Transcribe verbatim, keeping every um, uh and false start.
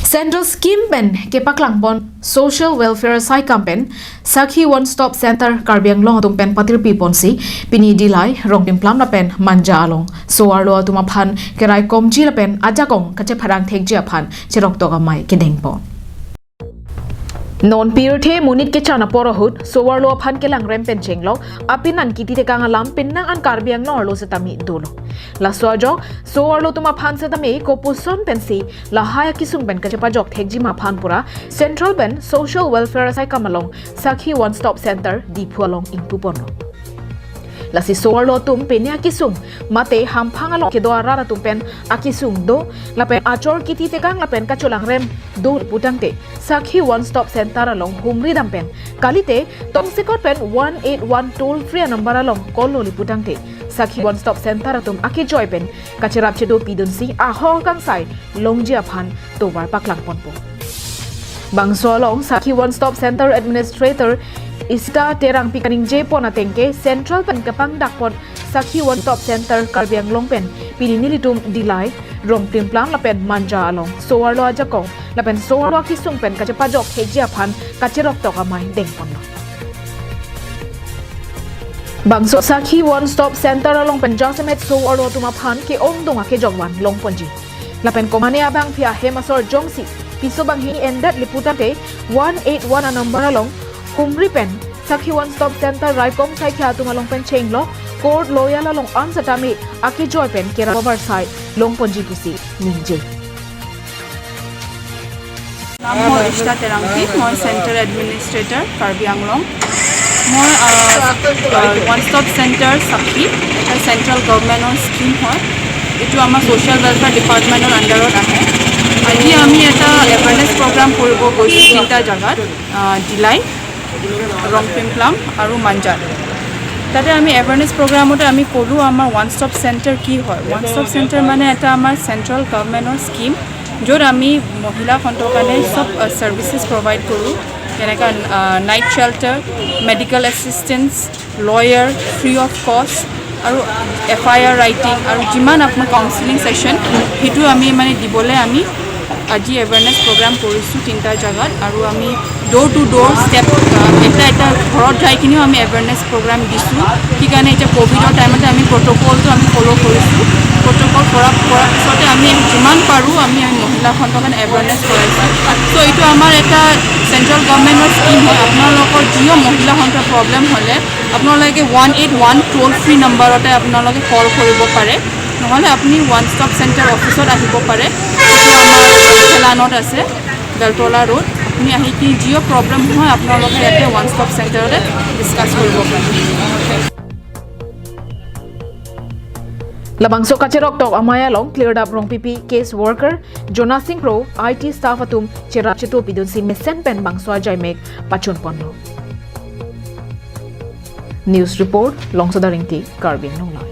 Central scheme pen kepaklang pon Social Welfare Saikam pen Sakhi One Stop Center Karbi Anglong atum pen patirpi ponsi pini Dillai, Rongpimplam lapen Manja along so-arlo atum aphan keraikomji lapen ajakong kachepharang thekji aphan cheroktok amei kedeng pon. Non pirthe monit kechan apor ahut so-arlo aphan kelangrem pen chenglok apinan kiti tekang alam penang an Karbi Anglong arlo setame dolo. Laso ajok so-arlo atum aphan setame kopuson pensi lahai akisung pen kachepajok thekji ma aphan pura Central pen Social Welfare Saikam along Sakhi One Stop Center Diphu along ingpu ponlo. Lasi so-arlo atum pine akisung mate hamphang along kedo arat atum pen akisung do lapen achor kiti tekang lapen kacholangrem do putangte Sakhi One Stop Center along humri dam pen kalite tongsekot pen one eight one toll free number along call lo li putangte Sakhi One Stop Center atum akejoi pen kacherap chedo pidunsi ahok kangsai longji aphan tovar paklang ponpo. Bangso along Sakhi One Stop Center Administrator Isita Terangpi kaningje pon atengke Central pen kepangdak pon Sakhi One Stop Center Karbi Anglong pen pini nelitum Dillai, Rongpimplam lapen Manja along so-arlo ajakong lapen so-arlo akisung pen kachepajok thekji aphan kacheroktok amei deng ponlo. Bangso Sakhi One Stop Center along pen jasemet so-arlo atum aphan ke-ongdung akejokvan long ponji. Lapen komane abang phi ahem asor jongsi piso banghi endet li putangte one eight one a number along humri pen Sakhi One Stop Center raikom saikhi atum along pen chenglok court loyal along an setame akejoi pen kera barsai long ponji pusi ningje. নাম হ'ল ইষ্টা টেৰাংপি, মই central administrator Karbi আংলং। মই one stop centre চাখি, এটা চেণ্ট্ৰেল গভৰ্ণমেণ্টৰ স্কিম হয়। এইটো আমাৰ ছ'চিয়েল ৱেলফেয়াৰ ডিপাৰ্টমেণ্টৰ আণ্ডাৰত আহে। আজি আমি এটা এৱেৰনেছ প্ৰগ্ৰাম কৰিব গৈছোঁ তিনিটা জেগাত, আহ, ডিলাই, ৰংপিমপ্লাম আৰু মাঞ্জাৰ। তাতে আমি এৱেৰনেছ প্ৰগ্ৰামতে আমি ক'লোঁ আমাৰ ওৱান ষ্টপ চেণ্টাৰ কি হয়। ওৱান ষ্টপ চেণ্টাৰ মানে এটা আমাৰ চেণ্ট্ৰেল গভৰ্ণমেণ্টৰ স্কিম, য'ত আমি মহিলাসকলৰ কাৰণে চব, আহ, ছাৰ্ভিচেছ প্ৰভাইড কৰোঁ, যেনেকৈ, ah, night shelter, medical assistance, lawyer, free of cost আৰু এফ আই আৰ ৰাইটিং আৰু যিমান আপোনাৰ কাউন্সেলিং ছেশ্যন, সেইটো আমি মানে দিবলৈ আমি আজি এৱেৰনেছ প্ৰগ্ৰাম কৰিছোঁ তিনিটা জেগাত। আৰু আমি ড'ৰ টু ড'ৰ ষ্টেপ, আহ, এটা এটা ঘৰত যাই কিনিও আমি এৱেৰনেছ প্ৰগ্ৰাম দিছোঁ। সেইকাৰণে এতিয়া ক'ভিডৰ টাইমতে আমি প্ৰট'কলটো আমি ফ'ল' কৰিছোঁ। প্ৰট'কল কৰা, কৰাৰ পিছতে আমি যিমান পাৰোঁ আমি, আমি মহিলাসকলৰ কাৰণে এৱেৰনেছ কৰাইছোঁ। চ' এইটো আমাৰ এটা চেণ্ট্ৰেল গভৰ্ণমেণ্টৰ স্কিম হয়। আপোনালোকৰ যিও মহিলাসকলৰ প্ৰব্লেম হ'লে আপোনালোকে one eight one toll free নাম্বাৰতে আপোনালোকে কল কৰিব পাৰে, নহ'লে আপুনি ওৱান ষ্টপ চেণ্টাৰ অফিচত আহিব পাৰে। এইটো আমাৰ খেলানত আছে, বেলতলা ৰোড। আপুনি আহি কি যিও প্ৰব্লেম হয় আপোনালোকে ইয়াতে ওৱান ষ্টপ চেণ্টাৰতে ডিছকাছ কৰিব পাৰে। Labangso kacheroktok amei along cleared up Rongpipi case worker Jona Singh Kro, I T staff atum cherap cheto pidunsi mesen pen bangso ajaimek pachun ponlo. News report, Longsoda Ringti, Karbi Anglong Live.